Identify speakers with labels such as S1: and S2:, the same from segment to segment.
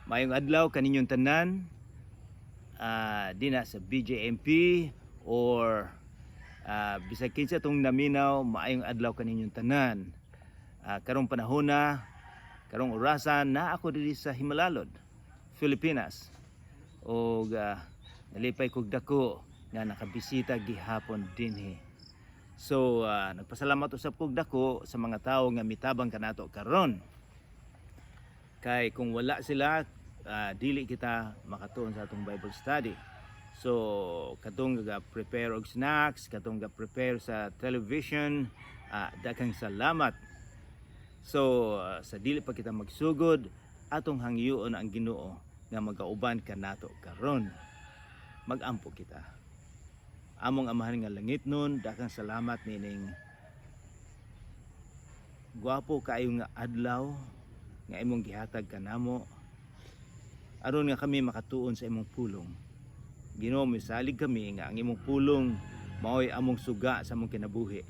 S1: Maayong adlaw kaninyong tanan dinha sa BJMP or bisag kinsa tong naminaw, maayong adlaw kaninyong tanan. Karong panahon na, karong orasan na, ako diri sa Jimalalud, Pilipinas. Og nalipay kog dako nga nakabisita gihapon dinhi. So nagpasalamat usab kog dako sa mga tawo nga mitabang kanato karon. Kay kung wala sila, dili kita makatuon sa atong Bible study. So katong ga prepare og snacks, katong ga prepare sa television, daghang salamat. So sa dili pa kita magsugod, atong hangyoon ang Ginoo nga magauban kanato karon. Magampo kita. Among Amahan nga langitnon, daghang salamat nining gwapo kaayo nga adlaw nga imong gihatag kanamo aron nga kami makatuon sa imong pulong. Ginoo, misalig kami nga ang imong pulong maoy among suga sa among kinabuhi.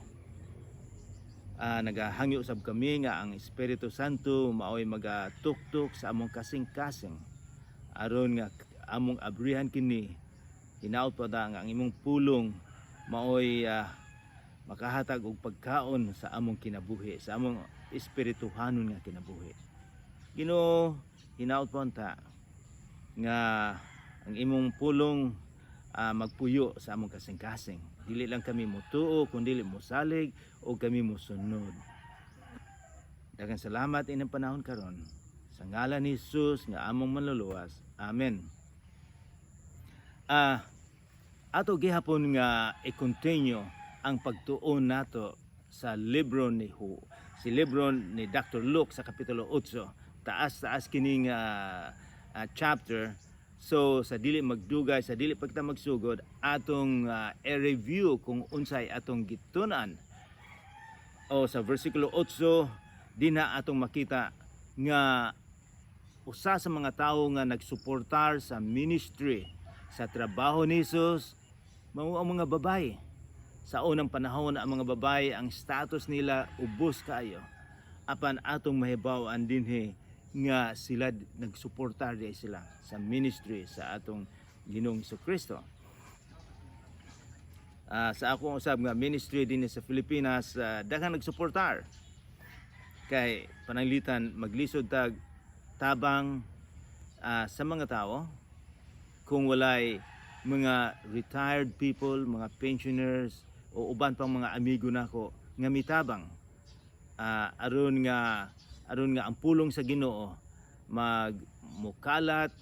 S1: Nagahangyo sab kami nga ang Espiritu Santo maoy magatuktok sa among kasing-kasing aron nga among abrihan kini. Hinaut pa ta nga ang imong pulong maoy makahatag og pagkaon sa among kinabuhi, sa among espirituhanon nga kinabuhi. Ginoo, hinaut po ta nga ang imong pulong magpuyo sa among kasing-kasing. Dili lang kami mutuo, kundi mosalig o kami mosunod. Daghang salamat ining panahon karon. Sa ngalan ni Jesus nga among manluluwas. Amen. Ato gihapon nga i-continue ang pagtuon nato sa libro ni Hu, si libro ni Dr. Luke sa kapitulo 8. Taas-taas kining chapter. So sa dili magdugay, sa dili pa kita magsugod, atong i-review kung unsay atong gitun-an. O sa versikulo 8, dinha atong makita nga usa sa mga tawo nga nagsuportar sa ministry, sa trabaho ni Jesus, mao ang mga babae. Sa unang panahon, ang mga babae, ang status nila ubos kaayo. Apan atong mahibaw-an dinhi nga sila nagsuportar di sila sa ministry sa atong Ginoong Kristo. Sa akong usab nga ministry dinhi sa Pilipinas, daghang nagsuportar. Kay pananglitan maglisod tag tabang sa mga tao kung walay mga retired people, mga pensioners o uban pang mga amigo nako nga mitabang aron nga ang pulong sa Ginoo magmukalat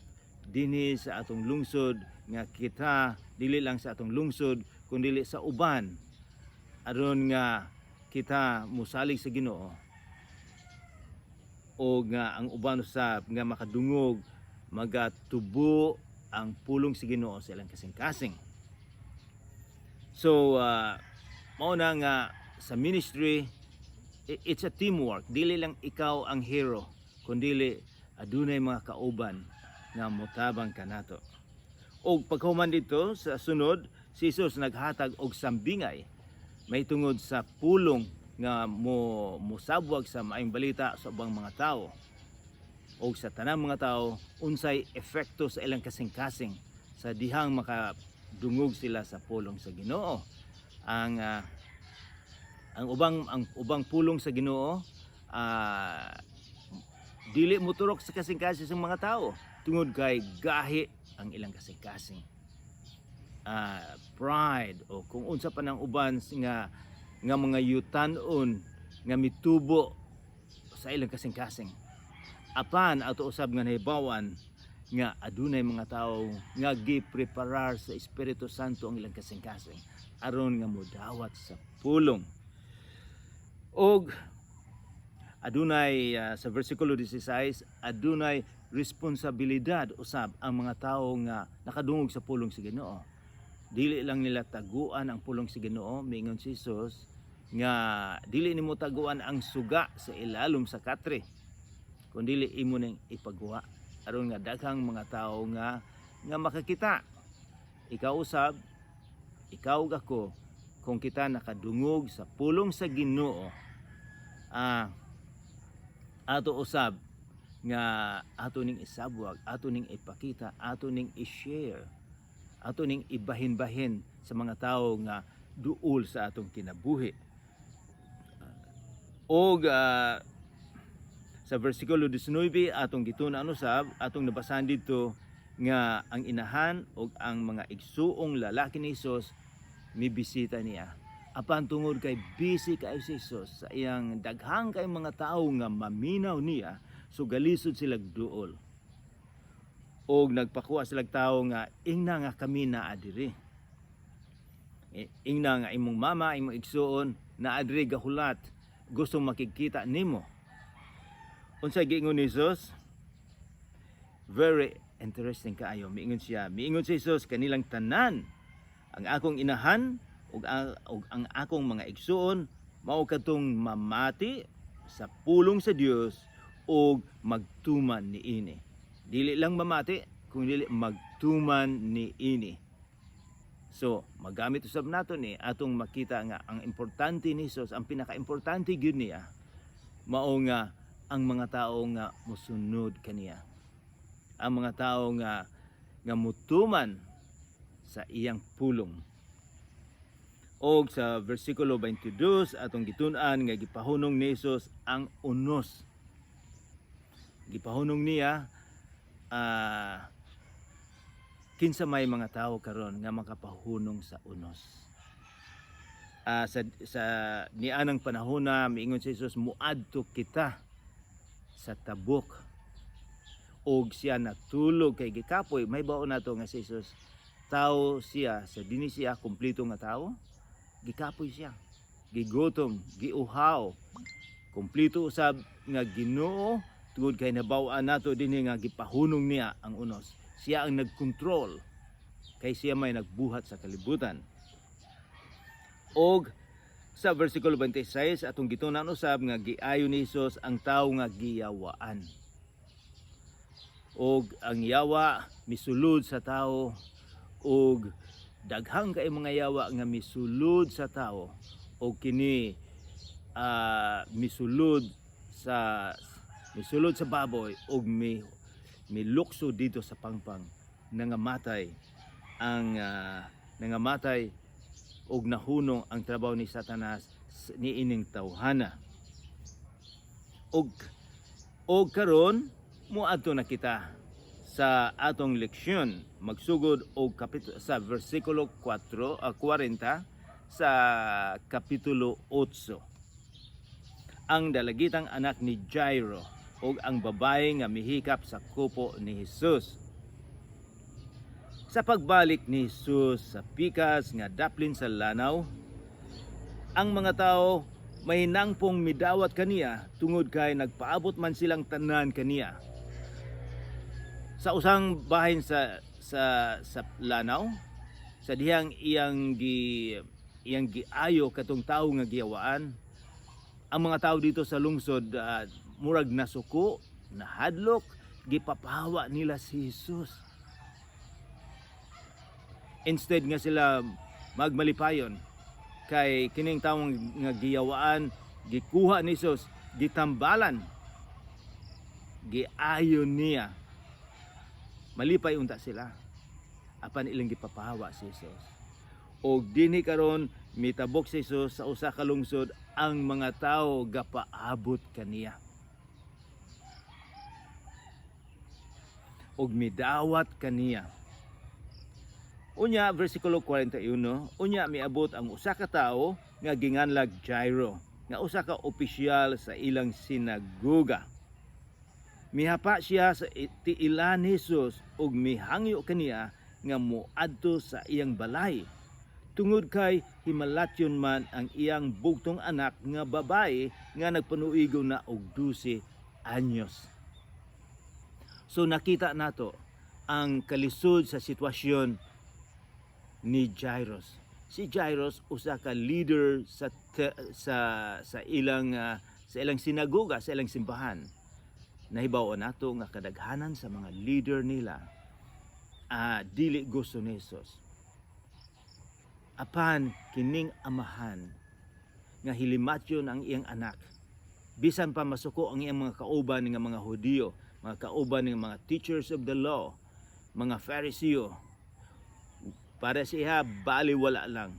S1: dinhi sa atong lungsod, nga kita dili lang sa atong lungsod kundi sa uban, aron nga kita musalig sa Ginoo o nga ang uban usab nga makadungog, magatubo ang pulong sa Ginoo sa ilang kasing-kasing. So mao na nga sa ministry, it's a teamwork. Dili lang ikaw ang hero, kundi adunay mga kauban nga motabang kanato. Og paghuman dito sa sunod, si Jesus naghatag og sambingay may tungod sa pulong nga mo mosabwag sa maayong balita sa ubang mga tao og sa tanang mga tao, unsay epekto sa ilang kasing-kasing sa dihang makadungog sila sa pulong sa Ginoo. Ang ubang pulong sa Ginoo dili moturok sa kasing-kasing sa mga tao tungod kay gahi ang ilang kasing-kasing. Pride o kung unsa pa ng uban nga nga mga yutanon nga mitubo sa ilang kasing-kasing. Apan ato usab nga nahibawan nga adunay mga tawo nga gipreparar sa Espiritu Santo ang ilang kasing-kasing aron nga modawat sa pulong. Og adunay sa versikulo 16, adunay responsibilidad usab ang mga tawo nga nakadungog sa pulong sa Ginoo. Dili lang nila taguan ang pulong sa Ginoo. Miingon si Jesus nga dili nimo taguan ang suga sa ilalom sa katre, kundi imo ning ipaguwa aron nga daghang mga tawo nga nga makakita. Ikaw usab, ikaw ug ako, kung kita nakadungog sa pulong sa Ginoo, ato usab nga ato ning isabwag, ato ning ipakita, ato ning i-share, ato ning ibahin-bahin sa mga tao nga duol sa atong kinabuhi. Og sa versikulo 19, atong gitun-an usab, atong nabasahan dito nga ang inahan ug ang mga igsuong lalaki ni Hesus mibisita niya. Apan tungod kay busy kaayo si Jesus sa iyang daghang kay mga tawo nga maminaw niya, so galisod sila duol. Og nagpakuha sila tawo nga ingna nga kami naa diri. Ingna nga imong mama, imong igsuon naa diri gahulat, gusto makikita nimo. Unsay giingon ni Jesus? Very interesting kaayo. Miingon siya, miingon si Jesus kanilang tanan, "Ang akong inahan ug ang akong mga igsuon mao kadtong mamati sa pulong sa Dios ug magtuman niini." Dili lang mamati, kung dili magtuman niini. So, magamit usab nato ni atong makita nga ang importante ni Jesus, ang pinaka-importante gyud niya, mao nga ang mga tao nga mosunod kaniya. Ang mga tao nga mutuman sa iyang pulong. Og sa versikulo 22, atong gitun-an nga gipahunong ni Jesus ang unos. Gipahunong niya. Kinsa may mga tao karon nga makapahunong sa unos? Sa nianang panahon na miingon si Jesus, "Muadto kita sa tabok," og siya natulog kay gikapoy. Mahibaw nato nga si Jesus, tao siya, sa dinhi siya kumpleto nga tao. Gikapoy siya, gigutom, giuhaw. Kumpleto usab nga Ginoo tungod kay nabaw-an nato dinhi nga gipahunong niya ang unos. Siya ang nagkontrol kay siya may nagbuhat sa kalibutan. Og sa versikulo 26, atong gitun-an usab nga giayo ni Jesus ang tawo nga giyawaan. Og ang yawa misulod sa tao, og daghang kay mga yawa nga misulod sa tao, og kini misulod sa baboy og milukso dito sa pangpang. Nangamatay og nahunong ang trabaho ni Satanas niining tawhana. Og karon moadto na kita sa atong leksyon, magsugod og kapitulo sa versikulo 4 40 sa kapitulo 8, ang dalagitang anak ni Jairo ug ang babae nga mihikap sa kupo ni Jesus. Sa pagbalik ni Jesus sa pikas nga daplin sa lanaw, ang mga tao may nangpong midawat kaniya tungod kay nagpaabot man silang tanan kaniya. Sa usang bahin sa lanaw, sa dihang iyang giayo katong tawo nga giyawaan, ang mga tao dito sa lungsod murag nasuko, nahadlok, gipapahawa nila si Jesus. Instead nga sila magmalipayon kay kining tawong nga giyawaan gikuha ni Jesus, gitambalan, giayon niya, malipay unta sila. Apan ilang gipapahawa si Jesus. Og dinhi karon mitabok si Jesus sa usa ka lungsod, ang mga tao gapaabot kaniya og midawat kaniya. Unya, versikulo 41, unya miabot ang usa ka tawo nga ginganlag Jairo, nga usa ka opisyal sa ilang sinagoga. Mihapa siya sa tiilan ni Jesus ug mihangyo kaniya nga moadto sa iyang balay, tungod kay himalatyon man ang iyang bugtong anak nga babae nga nagpanuigo na og 12 anyos. So nakita nato ang kalisod sa sitwasyon ni Jairus. Si Jairus, usa ka leader sa ilang sinagoga, sa ilang simbahan. Nahibaw nato nga kadaghanan sa mga leader nila dili gusto ni Jesus. Apan kining amahan nga hilimatyon ang iyang anak, bisan pa masuko ang iyang mga kauban nga mga Hudiyo. Mga kauban ng mga teachers of the law, mga Fariseo. Para siya, baliwala lang.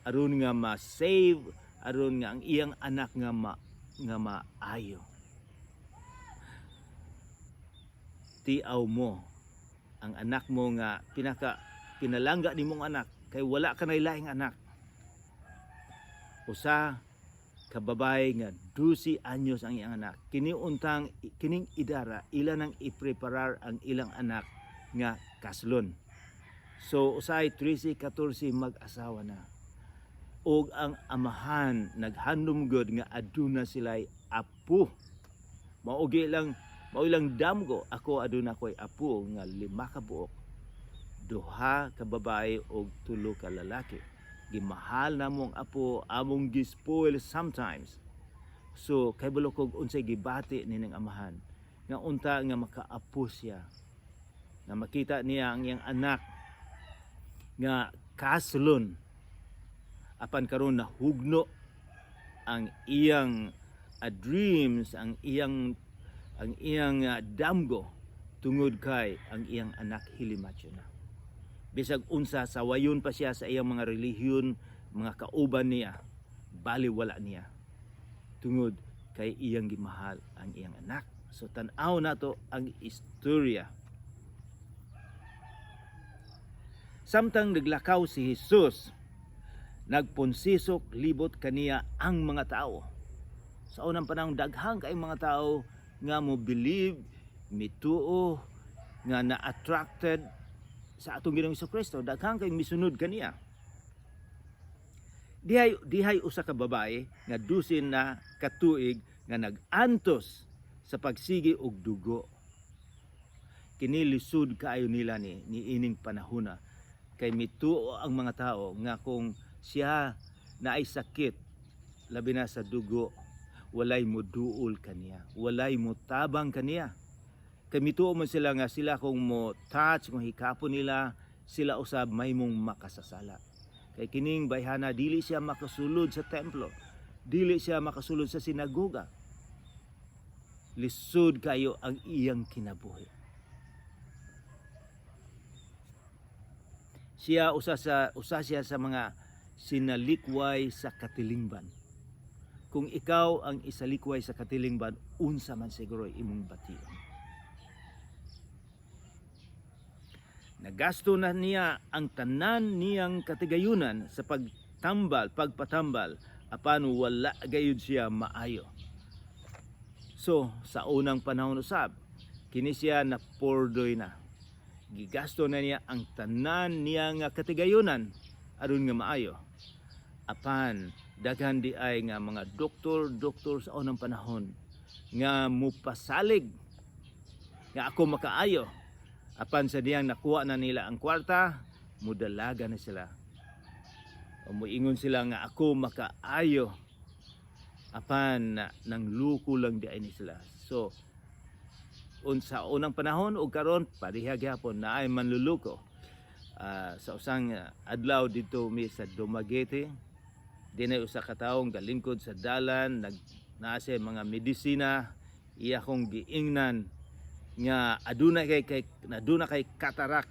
S1: Aron nga ma-save, aron nga ang iyang anak nga maayo. Tiaw mo ang anak mo nga pinaka pinalangga nimong anak kay wala ka nay laing anak. Usa ka babae nga 12 anyos ang iyang anak. Kini untang kining idara ila nang ipreparar ang ilang anak nga kaslon. So usay 13, 14, mag-asawa na. Og ang amahan naghandom gud nga aduna sila'y apo. Mao lang mao lang damgo ako, aduna ko'y apo nga lima ka buok. Duha ka babae og tulo ka lalaki. Gimahal namong apo, among gispoil sometimes. So kay kog unsay gibati nining amahan nga unta nga makaapo siya. Nga makita niya ang iyang anak nga kaslon, apan karon nahugno ang iyang dreams, ang iyang damgo tungod kay ang iyang anak hilimatyo na. Bisag unsa, sawayon pa siya sa iyang mga relihiyon, mga kauban niya, baliwala niya tungod kay iyang gimahal ang iyang anak. So tan-aw nato ang istorya. Samtang naglakaw si Jesus, nagponsisok libot kaniya ang mga tao. Sa unang panahon, daghang kay mga tao nga mo believe, mituo, nga na-attracted sa atong Ginoong Kristo, daghang kay misunod kaniya. Dihay usa ka babae nga dusin na katuig nga nag-antos sa pagsigi og dugo. Kini lisod kaayo nila ni niining panahona kay mituo ang mga tao nga kung siya naay sakit, labi na sa dugo, walay moduol kaniya, walay motabang kaniya. Kay mituo man sila nga sila kung mo touch, kung hikapon nila, sila usab mahimong makasasala. Kay kining bayhana, dili siya makasulod sa templo, dili siya makasulod sa sinagoga. Lisod kayo ang iyang kinabuhi. Siya usa siya sa mga sinalikway sa katilingban. Kung ikaw ang isalikway sa katilingban, unsa man siguro imong bation? Nagasto na niya ang tanan niyang katigayunan sa pagtambal, pagpatambal, apan wala gayud siya maayo. So, sa unang panahon usab, kini siya na pordoy na. Gigasto na niya ang tanan niya nga katigayunan aron nga maayo. Apan daghan di ay nga mga doktor, doktor sa unang panahon nga mupasalig nga ako makaayo. Apan sa diyang nakuha na nila ang kwarta, mudalaga na sila. O muingon sila nga ako makaayo. Apan nang luko lang di ay ni sila. So sa unang panahon ug karon pareha gyapon na ay manluluko. Sa usang adlaw dito mi sa Dumaguete, dinay usa ka tawo galingkod sa dalan, nag naa siya mga medisina, iya kong giingnan nga aduna kay aduna kay katarak.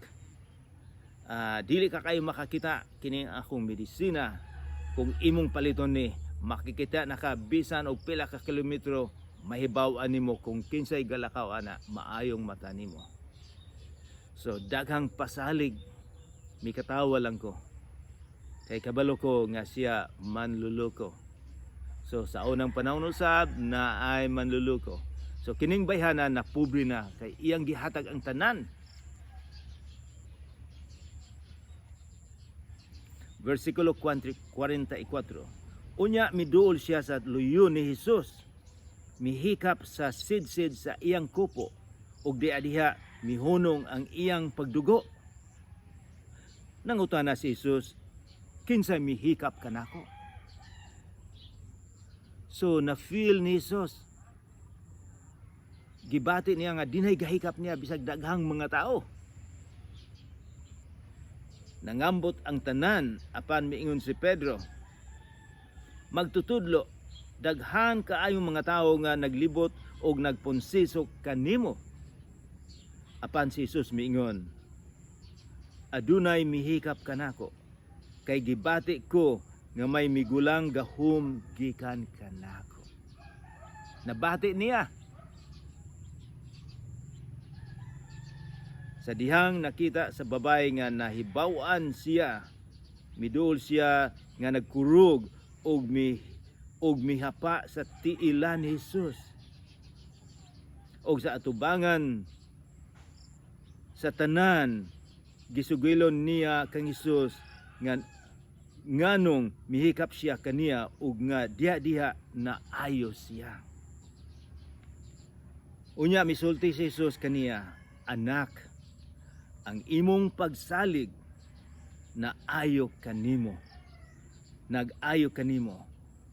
S1: Dili ka kayo makakita, kini akong medisina, kung imong paliton ni, makikita na ka bisan og pila ka kilometro, mahibaw-an nimo kung kinsay galakaw ana, maayong mata nimo. So daghang pasalig, mikatawa lang ko kay kabalo ko nga siya manluloko. So sa unang panahon usab na ay manluloko. So kining bayhana na pobre na kay iyang gihatag ang tanan. Versikulo 44. Unya miduol siya sa luyo ni Hesus, mihikap sa sidsid sa iyang kupo, ug diha mihunong ang iyang pagdugo. Nangutana si Jesus, "Kinsa mihikap kanako?" So na feel ni Jesus, gibati niya nga dinay gahikap niya bisag daghang mga tao. Nangambot ang tanan, apan miingon si Pedro, "Magtutudlo, daghan kaayong mga tao nga naglibot og nagponsisok kanimo." Apan si Jesus miingon, "Adunay mihikap kanako, kay gibati ko nga may migulang gahom gikan kanako." Nabati niya. Sa dihang nakita sa babay nga nahibaw-an siya, miduol siya nga nagkurog og mihapa sa tiilan ni Jesus. Og sa atubangan sa tanan, gisugilon niya kang Hesus nga nganong mihikap siya kaniya ug nga diha-diha naayo siya. Unya misulti si Jesus kaniya, "Anak, ang imong pagsalig naayo kanimo. Nag-ayo kanimo,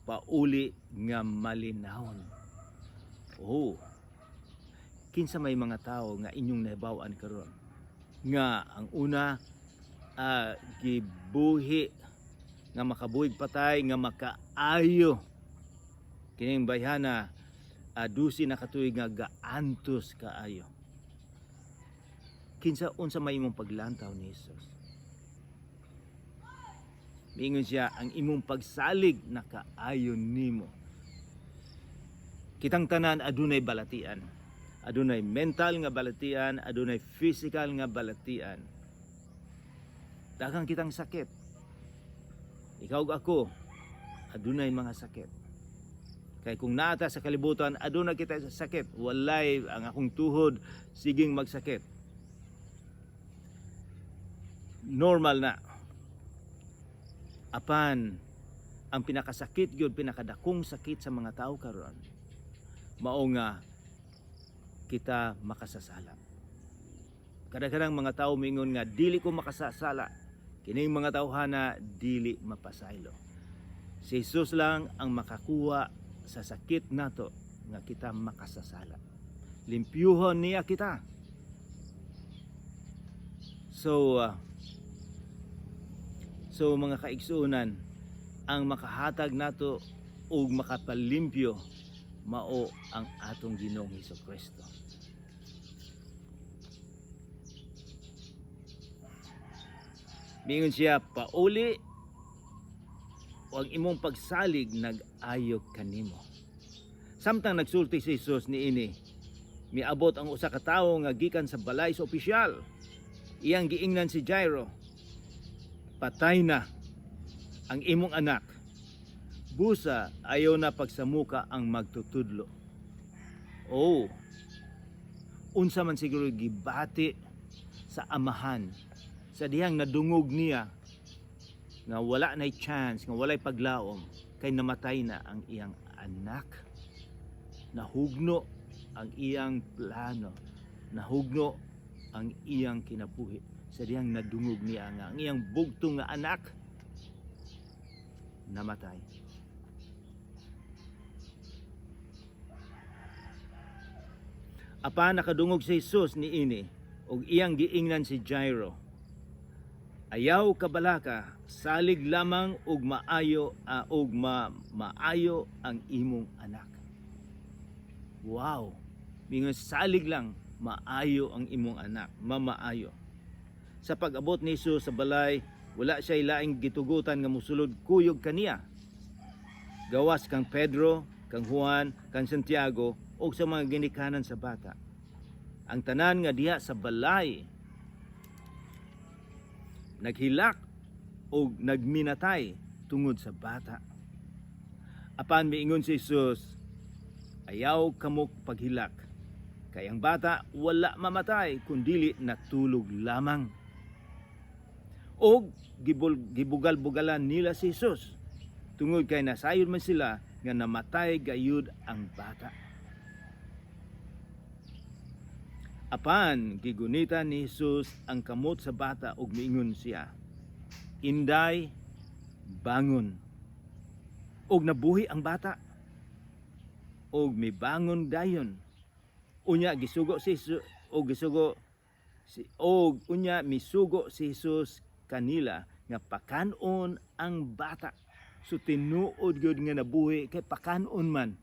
S1: pauli nga malinawon." Oh. Kinsa may mga tawo nga inyong nahibaw-an karon nga ang una gibuhi nga makabuhig patay, nga makaayo kining bayhana, 12 na katuig nga gaantos kaayo? Kinsa, unsa may imong paglantaw ni Jesus? Miingon siya, "Ang imong pagsalig nakaayo nimo." Kitang tanan adunay balatian. Adunay mental nga balatian, adunay physical nga balatian. Daghang kitang sakit. Ikaw ug ako, adunay mga sakit. Kay kung naa ta sa kalibutan, aduna kita sa sakit. Walay, ang akong tuhod siging magsakit. Normal na. Apan ang pinakasakit gyud, pinakadakong sakit sa mga tao karon, mao nga kita makasasala. Kadaghanang mga tao mingon nga dili ko makasasala. Kining mga tawhana dili mapasaylo. Si Jesus lang ang makakuha sa sakit nato nga kita makasasala. Limpyuhon niya kita. So mga kaigsuonan, ang makahatag nato ug makapalimpyo mao ang atong Ginoong Hesus Kristo. Mingon siya, "Pauli o ang imong pagsalig nag-ayo kanimo." Samtang nagsulti si Jesus niini, miabot ang usa ka tawo nga gikan sa balay sa opisyal. Iyang giingnan si Jairo, "Patay na ang imong anak. Busa ayaw na pagsamuka ang magtutudlo." Oh, unsa man siguro gibati sa amahan sa dihang nadungog niya nga wala nay chance, nga walay paglaom kay namatay na ang iyang anak. Nahugno ang iyang plano, nahugno ang iyang kinabuhi sa dihang nadungog niya nga ang iyang bugtong nga anak namatay. Apan nakadungog si Jesus niini ug iyang giingnan si Jairo, "Ayaw kabalaka, salig lamang ug maayo ug maayo ang imong anak." Wow. Mingon, salig lang, maayo ang imong anak, mamaayo. Sa pag-abot ni Jesus sa balay, wala siya laing gitugutan nga musulod kuyog kaniya, gawas kang Pedro, kang Juan, kang Santiago ug sa mga ginikanan sa bata. Ang tanan nga diha sa balay naghilak og nagminatay tungod sa bata. Apan miingon si Jesus, "Ayaw kamok paghilak. Kay ang bata wala mamatay kundili natulog lamang." Og gibugal-bugalan nila si Jesus tungod kay nasayod man sila nga namatay gayud ang bata. Apan gigunita ni Jesus ang kamot sa bata ug miingon siya, "Inday, bangon." Og nabuhi ang bata. Og mibangon dayon. Unya gisugo si Jesus og gisugo si og unya misugo si Jesus kanila nga pakanon ang bata. So tinuod gyud nga nabuhi kay pakanon man.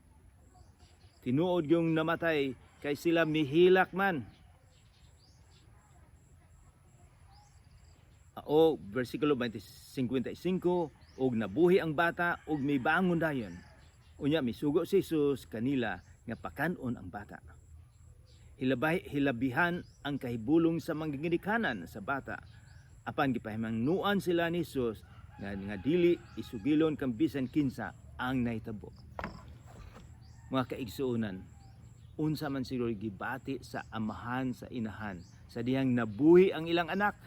S1: Tinuod yung namatay kay sila mihilak man. O versikulo 20 55, "Og nabuhi ang bata og mibangon dayon. Unya misugo si Jesus kanila nga pakan-on ang bata. Hilabay, hilabihan ang kahibulong sa mga ginikanan sa bata. Apan gipahimangnuan sila ni Jesus nga dili isugilon kang bisan kinsa ang nahitabo." Mga kaigsuonan, unsa man siguro gibati sa amahan, sa inahan, sa dihang nabuhi ang ilang anak?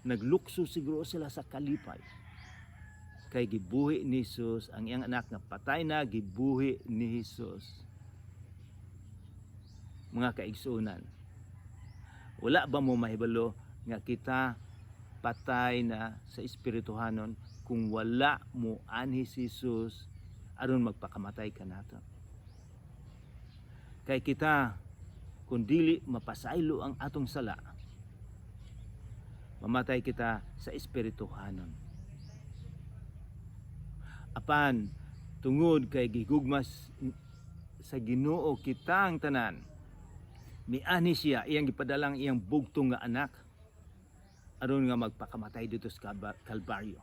S1: Naglukso siguro sila sa kalipay. Kay gibuhi ni Jesus ang iyang anak nga patay na, gibuhi ni Jesus. Mga kaigsuonan, wala ba mo mahibalo nga kita patay na sa espirituhanon kung wala mo anhi si Jesus aron magpakamatay kanato? Kay kita, kung dili mapasaylo ang atong sala, mamatay kita sa espirituhanon. Apan tungod kay gigugmas sa Ginoo kitang tanan, mianhi siya, iyang gipadalang iyang bugtong nga anak aron nga magpakamatay dito sa Kalbaryo.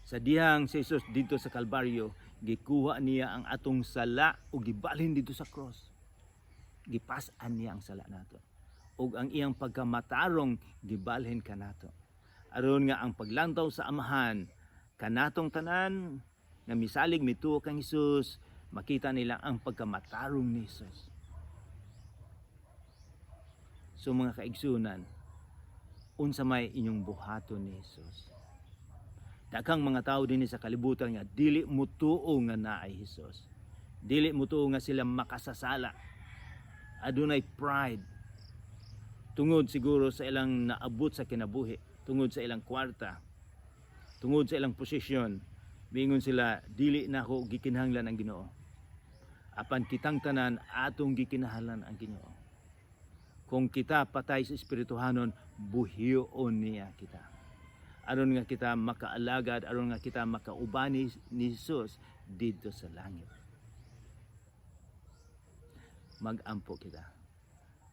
S1: Sa dihang si Jesus dito sa Kalbaryo, gikuha niya ang atong sala ug gibalhin dito sa cross. Gipas-an niya ang sala nato. Ug ang iyang pagkamatarong gibalhin kanato. Aron nga ang paglantaw sa Amahan kanatong tanan nga misalig, mituo kang Jesus, makita nila ang pagkamatarong ni Jesus. So mga kaigsunan, unsa may inyong buhaton ni Jesus? Daghang mga tao dinhi sa kalibutan nga dili mutuo nga naay Jesus. Dili mutuo nga sila makasasala. Adunay pride. Tungod siguro sa ilang naabot sa kinabuhi, tungod sa ilang kwarta, tungod sa ilang posisyon, mingon sila, "Dili na ako gikinahanglan ang Ginoo." Apan kitang tanan, atong gikinahanglan ang Ginoo. Kung kita patay sa espirituhanon, buhion niya kita. Aron nga kita makaalagad, aron nga kita makauban ni Jesus didto sa langit. Magampo kita.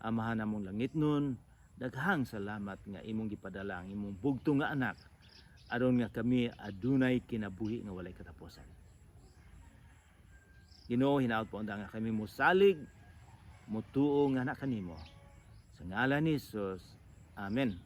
S1: Amahan namong langitnon, daghang salamat nga imong gipadala ang imong bugtong nga anak aron nga kami adunay kinabuhi nga walay katapusan. Ginoo, hinaot po nga kami mosalig, mutuo nga na kanimo. Sa ngalan ni Jesus. Amen.